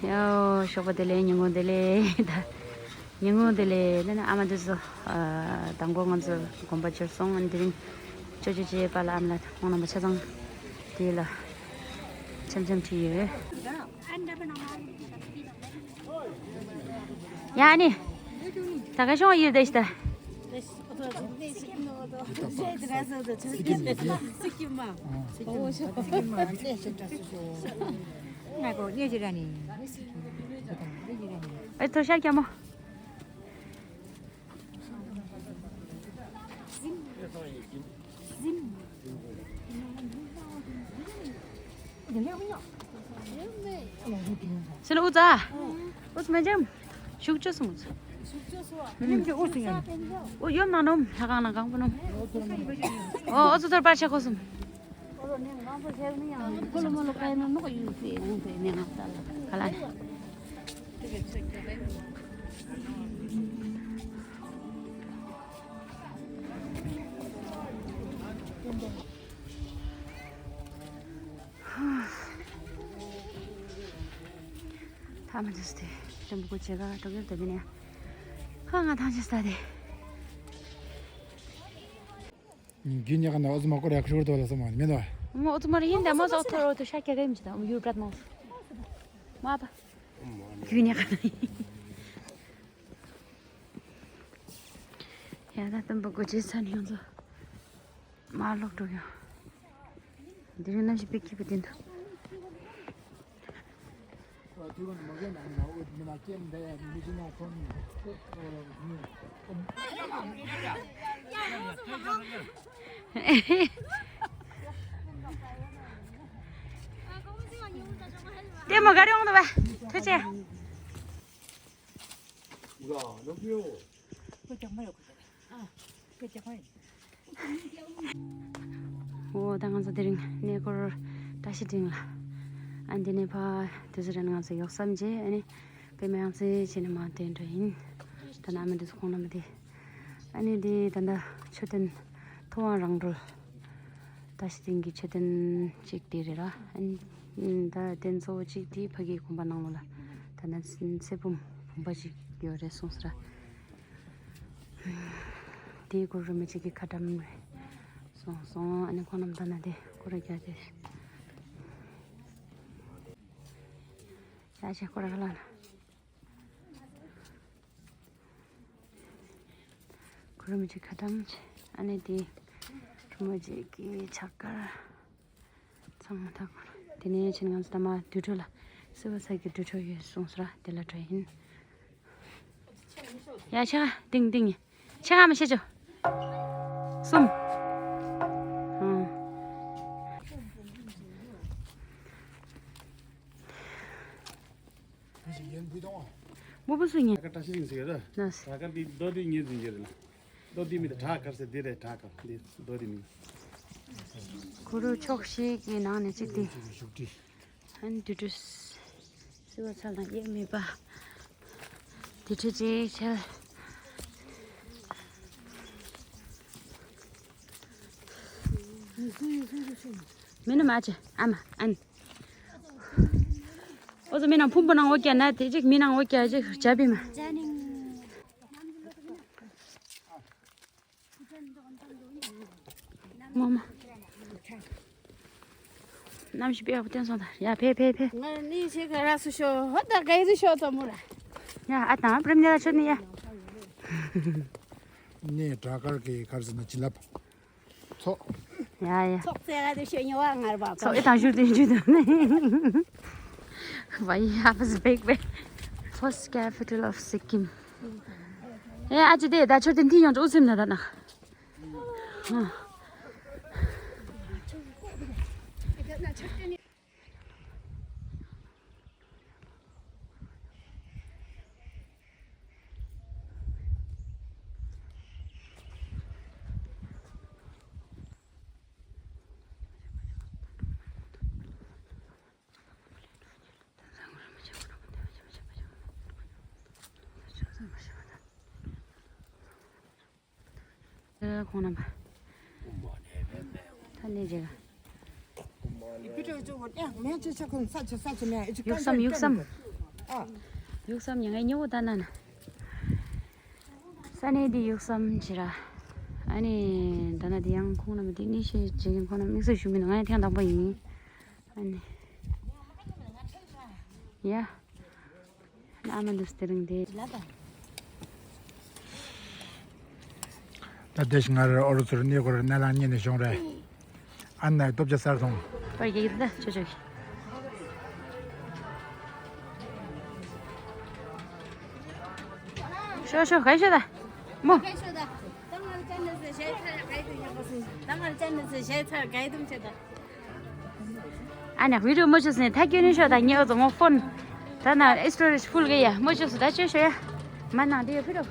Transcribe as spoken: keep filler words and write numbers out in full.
ཡའོ། ཞོགས་པ་བདེ་ལེགས། ཉིན་གུང་བདེ་ལེགས། ད་ཉིན་གུང་བདེ་ལེགས། ད་ནི་ཨ་མ་དེ་ཚོ་ཨ་དང་པོ་ང་ཚོ་དགོན་པ་འབྱོར་སོང་། ཨ་ནི་དེ་རིང་ཅོ་ཅོ་ཅེ་པཱ་ལགས་ཨ་མ་ལགས་ཁོང་རྣམ་པ་ཆ་ཚང་དེ་ལ་འཆམ་འཆམ་བྲིས་ཡོད། ཡ་ནི། ད་ག་ཤོང་ཡིར་དེ་ཤི་ད། ཨེ་ཐོ་ཤར་རྒྱ་མོ། སེ་ལ་ཨུ་ཙ། ཨུ་ཙ་མེ་ཇམ། ཤུགས་ཆོ་སུ་མུ་ཙ། ཉིམ་གྱི་ཨུ་ཙ་ཡང་། ཨུ་ཡོམ་ན་ནོམ་ལྷ་ཁང་ན་གང་པོ་ནོམ། ཨོ་ཨུ་ཙ་ཚར་པར་ཆ་ཁོ་སུམ། ག་ལ་ནི། ཐ་མ་དུས་ཏེ་ལྟད་མོ་བྱེད་ག་འགྲོ་གི་རེད་དེ་ནས། ཧ་ང་ཐང་ཆད་ས་དེ། རྒྱུ་ཉག་ན་ཨོ་ཙི་མ་ཀོ་ར་ཁུ་ཤོར་དོ་ལ་སོ་མ་མེད་དོ། ངོ་ཨོ་ཙི་མ་ར་ཡིན་དེ་མོ་སོ་ཐོ་རོ་ཐོ་ཤ་ཀྱ་གེམ་ཅི་དང་ཡུར་པྲད་མོ། མ་པ། རྒྱུ་ཉག་ན། ཡ་ད་ལྟད་མོ་བྱེད་ས་ནི་ཡོང་ཚོ། མ་ལོག་འགྲོ་ཡོང་། འདི་རིང་གནམ་གཤིས་དཔེ་སྐྱིད་པོ་བསྟན་འདུག་ལྟད་མོ་ག་རེ་འོང་འདུག་པ། ཐུགས་རྗེ་ཆེ། འོ་ད་ང་ཚོ་དེ་རིང་གནས་སྐོར་བཀྲ་ཤིས་སྒྲིང་ལ། ཨ་འདི་ནས་ཕ་དུས་ཚོད་རན་ང་ཚོ་ཡོག་བསམ་རྗེས་ཨ་ནི་པད་མ་ཡང་རྩེ་བྱས་ནས་མ་དེ་འགྲོ་ཡིན། ད་ནང་མི་འདི་ཚོ་ཁོང་རྣམ་པ་དེ། ཨ་ནི་འདི་ད་ལྟ་མཆོད་རྟེན་ཐུབ་དབང་རང་གྲོལ། བཀྲ་ཤིས་སྒྲིང་གི་མཆོད་རྟེན་གཅིག་དེ་རེད་ར། ཨ་ནི་ད་རྟེན་གཙོ་བོ་གཅིག་དེ་ཕ་གིའི་དགོན་པ་ནང་ལོགས་ལ་ད་ལྟ་ཚེ་བུམ་བུམ་པ་ཅིག་ཡོད་རེད་གསུངས་སོང་ར། དེའི་སྐོར་རུ་མི་གཅིག་གི་ཁ་བཀྲམ་རེད་གསུངས་སོང་། ཨ་ནི་ཁོང་རྣམས་ད་ན་དེ་སྐོར་ར་རྒྱག་དེ་རེད། ཤ་ཤ་སྐོར་ར་ཁ་ལ་ན། ཁོ་རང་མི་གཅིག་ཁ་བཀྲམ་བྱས། ཨ་ནི་དེ་གྲོགས་མོ་གཅིག་གི་ཕྱག་དཀར་ཚང་མ་ཐག་པར། དེ་ནས་ཕྱིན་ང་ཚོ་ད་མ་དུར་ཁྲོད་ལ་བསིལ་བ་ཚལ་གྱི་དུར་ཁྲོད་ཡོད་གསུངས་སོང་ར། དེ་ལ་འགྲོ་ཡིན། ཡ་ཆ་ཏིང་ཏིང་ཆ་ང་མི་ཤེས་ཆོ། གསུམ། ཨང་། མུ་བུ་སུ་ཉེ། ད་ག་བཀྲ་ཤིས་ཟིན་ཟེར་གི་རེད། ནས། ད་ག་འདི་རྡོ་འདི་ཉེ་ཟིན་གི་རེད་ལ། རྡོ་འདི་མི་ད་བྲག་དཀར་ཟེར་འདི་རེད། བྲག་དཀར་འདི་རྡོ་འདི་མི། གུ་རུ་ཕྱོགས་བཞི་གི་ནང་ནས་གཅིག་སྟེ། བཞུགས་ཁྲི། ཨན་དུ་དུ། བསིལ་བ་ཚལ་དང་དབྱེར་མེད་པ། དེ་འཕྲོ་ཅིག་ཆལ། མི་ནུ་མ་ཅི་ཨ་མ་ཨན། ཨོ་ཙི་མི་ནང་ཕུང་པོ་ནང་འོ་ཀྱ་ན་དེ་ཅིག་མི་ནང་འོ་ཀྱ་ཅིག་བྱ་བི་མ། མོ་མོ། གནམ་གཤིས་དཔེ་ཡག་པོ་བསྟན་སོང་ད། ཡ་ཕེ་ཕེ་ཕེ། ང་ནི་ཆེ་ག་ར་སུ་ཤོ་ཧོ་ད་ག་ཡི་སུ་ཤོ་ཙོ་མོ་ར། ཡ་ཨ་དང་པྲེམ་ཉ་ཆོ་ནི་ཡ། ནི་དྲ་དཀར་གི་ཁར་སི་ན་ཅི་ལབ། ཚོགས། ཡ་ཡ། ཚོགས་རྩེ་ག་དུ་ཤོ་ཉོ་བ་ངར་བ། ཚོགས་ཨེ་དང་ཞུ་དེ་ཞུ་དེ་ནི། Why you have this big bag? First capital of Sikkim. ཡ་ཨ་ཅི་དེ་ད་ཆོ་དེ་འདི་ཡོང་ཅོ་ཨུ་ཚིམ་ན་ད་ན། ཁོང་རྣམ་པ། ད་ནས་རེད། ཡུག་སམ་ཡུག་སམ། ཡུག་སམ་ཉ་ངའི་ཉོ་ད་ན་ན། ས་གནས་འདི་ཡུག་སམ་ཇི་ར། ཨ་ནི་ད་ན་འདི་ཡང་ཁོང་རྣམས་འདི་ནི་ཤེས་བྱེད་མཁན་ཁོང་རྣམས་དམིགས་བསལ་ཞུ་མི་འདུག་ང་ཡང་ཐེངས་དང་པོ་ཡིན། ཨ་ནི། ཡ། ཨ་མ་འདུག་སྟེ་རིང་དེ། ད་དེ་ཞིག་ང་རང་ཨོ་རོ་ཚོར་གནས་སྐོར་ནས་ལ་ཉན་ནས་བྱུང་རེད། ཨ་ནི་སྟོབས་ཆེ་སར་སོང་། པར་རྒྱག་གི་འདུག་ད་ཆོ་ཆོ་གི། ཤོ་ཤོ་ག་ཤོ་ད། མོ། ག་ཤོ་ད། ད་ང་ཅན་ནས་ཞེ་ཚར་ག་ཡི་དུ་ཡག་པ་སོང་། ད་ང་ཅན་ནས་ཞེ་ཚར་ག་ཡི་དུ་ཆེ་ད། ཨ་ནི་བི་ཌི་ཡོ་མོ་ཆུ་སི་ནི་ཐ་ཀྱོ་ནི་ཤོ་ད་ཉེ་འོ་ཙོ་མོ་ཕོན། ད་ན་ཨི་སི་ཊོ་རེཇ་ཕུལ་གི་ཡ་མོ་ཆུ་སི་ད་ཆོས་ཤོ་ཡ། མ་ནང་དེ་ཡོད་ཕི་རོ།